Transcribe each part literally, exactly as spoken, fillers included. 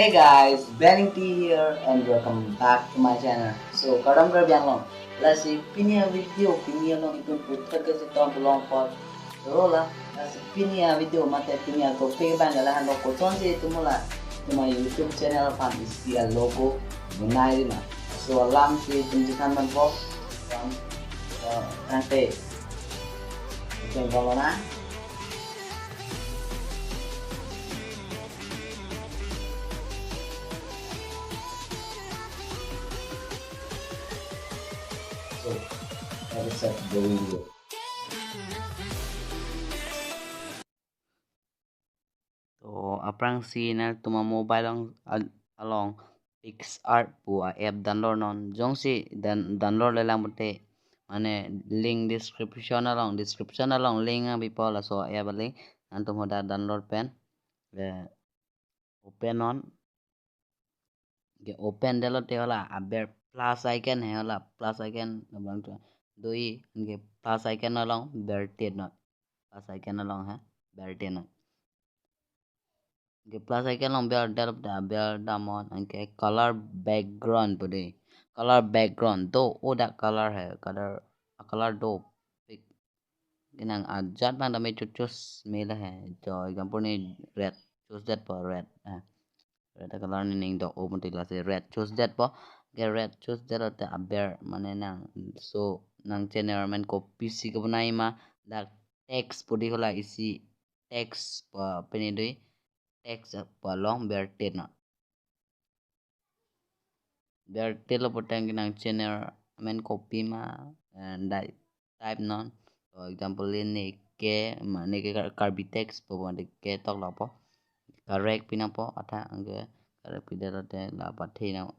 Hey guys, Benningti here and welcome back to my channel. So, kardom kardom biang long. Lasi pini a video, pini along itum puthot ke si ton pulang pot. Rola, lasi pini a video mate pini a topic abang hala halo kosonsi itum la itum a YouTube channel aphan isi a logo bonai ri ma. So, alam si itum chethan man po. From, uh, tangte. Itum bolo na. So, let us start the video. To aphrangsi nangtum a mobile along, al-, along PicsArt pu a app download non. Jongsi dan-, download le lang pute, mane link description along, description along link nangpipo, laso app a link, nangtum hadak download pen, eh, open non. Ke open detlo te hala aber plus icon he, hala plus icon abang tu do-i, ke plus icon along bertit non. Plus icon along he bertit non. Ke plus icon along berdet, da ber damnon, anke color background pu dei. Color background do-o dak color he, color, a color dopik. Ke nang ajat abang tame choose choose me la he. Jo example ne red, choose detpo red. Eh. Red color ne ning do-o mati, lasi red choose detpo. Ke red choose detlo te aber mane nang, so nang channel amen kopisi kebonai ma, dak text pu dei, hala isi text pa pine do-i, text pa along bertit non. Bertit lo pute ke nang channel amen kopi ma, eh, dai type non. So example ne ke, mane ke Kar-, Karbi text pu, mane ke tok lapo. Correct pi nangpo, athak anke correct pidetlo te la pathe nang,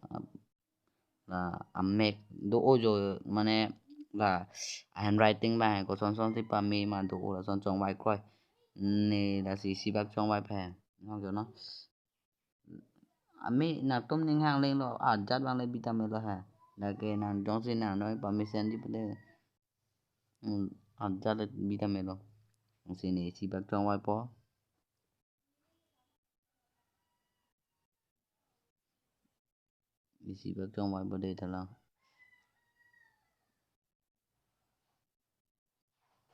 la amek do-o jo, mane la handwriting abang koson sonsi pame ma do-o, lason chongvai kroi. Ne lasi isi bak chongvai phe. Nang jo no. Ami nangtum ning hang lenglo, ajat abang le bi tame lo he. Lake nang jongsi nang noi pame senji pute. Hmm, ajat le bi tame lo. Jongsi ne isi bak chongvaipo. Isi bak chongvaipo dei thalang.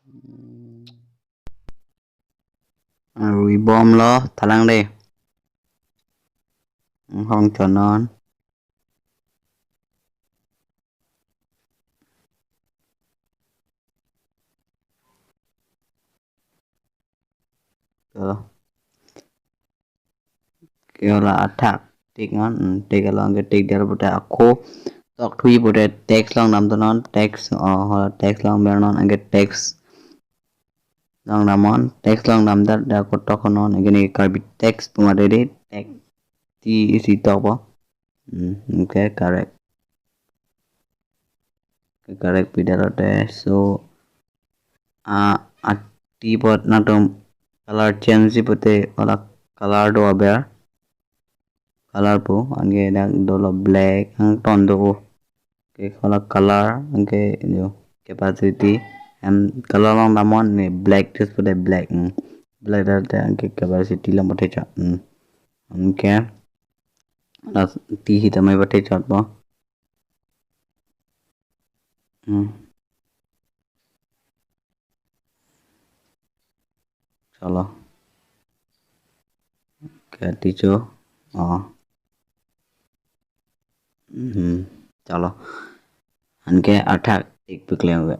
Hmm. Arui bomlo thalang dei. Hong chonon. To. Ke hala athak tik non, hmm, tik along ke tik der pute ako tok thui pute text along damdun non, text, oh, hala text along ber non, anke text along damnon, text along damdet, da ako tok non, anke ne Karbi text pu mati dei, text ti isi tokpo. Hmm, okay, correct. Okay, correct pidetlo te. So, a, a, ti apot nangtum color change ji pute, hala color do aber. Color pu, anke dak dolo black, ang ton do-o. Okay, hala color, anke jo opacity, em color along damnon, ne black choose pute black, hmm. Black detlo te anke opacity along pathe chot, hmm. Anke, la ti hi tame pathe chotpo. Hmm. Chalo. Kati cho. Oh. Hmm. Chalo. Anke athak tik pikleng ve.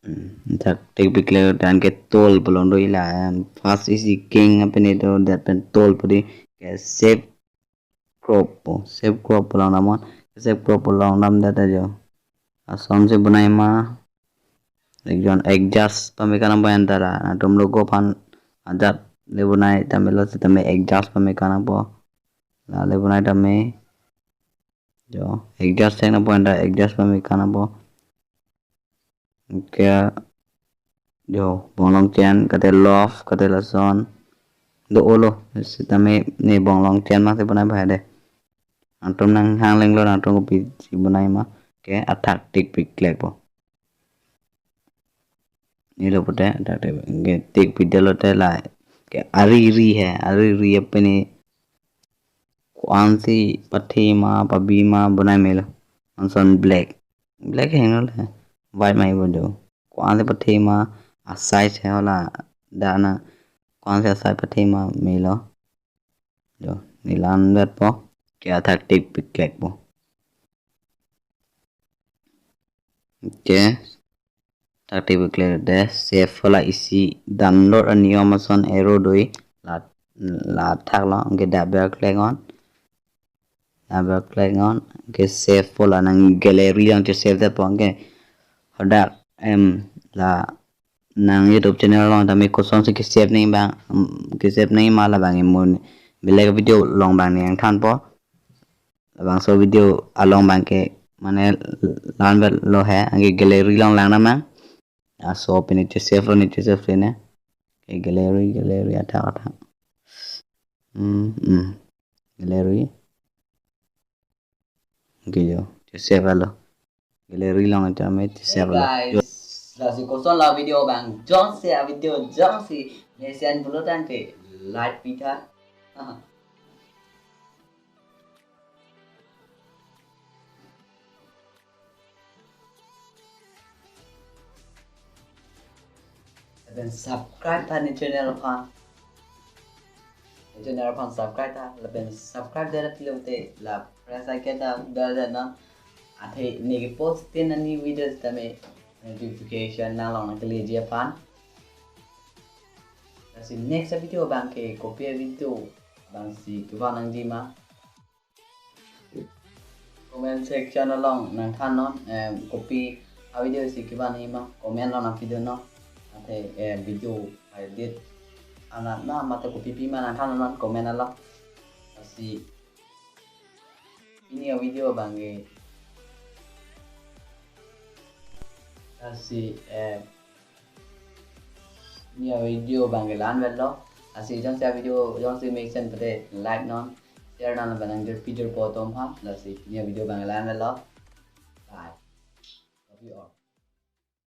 Hmm. Athak tik pikleng, anke tool pu along do-i la. Em, first isi king apine do, det pen tool pu dei, ke shape crop pu, shape crop pu along damnon, shape crop pu along damdet ta jo. Asonsi bonai ma, ekjon adjust pame kanang bonai ta ra, nangtum logo aphan ajat le bonai tame lo sitame adjust pame kanangpo. La le bonai tame. Jo, adjust thek nangpo, anta adjust pame kanangpo. Anke, jo, bonglong chen, kate love, kate lason. Do-o lo, sitame ne bonglong chen ma si bonai bahai dei. Nangtum nang hang lenglo, nangtum kopisi bonai ma. Ke athak tik piklekpo. Ne lo pute, athak tik, ke tik pidetlo te la. Ke ari ri he, ari ri apene ko-ansi pathe ma, pabi ma, bonai melo. Anson black. Black heno le. White ma ibo do. Ko-ansi pathe ma, a-size he hala dana. Ko-ansi a-size pathe ma melo. Do, ne la-anvetpo. Ke athak tik piklekpo. Ke athak tik piklek de, save hala isi download aniyom ason arrow do-i la, la thaklo, ke double click on. Double click on, ke save hala nang gallery along che-save detpo, ke hadak em la nang YouTube channel along tame kosonsi ke-save nangji abang, em, ke-save nangji ma labang emun belek video along abang ne nangthanpo. Labangso video along abang ke mane la-anvetlo he, anke gallery along lang nang ma. Laso pine che-save lo, ne che-save lo ne. Ke gallery, gallery athak athak. Hmm, hmm. Gallery. Oke jo, che-save lo. Gallery along tame che-save lo. Hey guys, lasi koson la video abang jongsi, a-video jongsi mesen pulo tangte like pitha. Lapen subscribe tha ne channel aphan. Ne channel aphan subscribe tha. Lapen subscribe det pulote la press icon ta bell det non. Athe ne ke-post tin ani video tame notification nanglong nangkeleji aphan. Lasi next video abang ke kopi video abangsi kevan nangji ma, comment section along nangthan non, em, kopi a-video si kevan nangji ma, comment along nangpidun non. Athe, em, video edit anat na mate kopi pi ma nangthan non comment along. Lasi pini a-video abang ke, lasi, em, pini a-video abang ke la-anvetlo. Lasi jongsi a-video jongsi mesen pute like non, share non lapen nangjirpi jirpo atum aphan. Lasi pini a-video abang ke la-anvetlo. Bye. Love you all.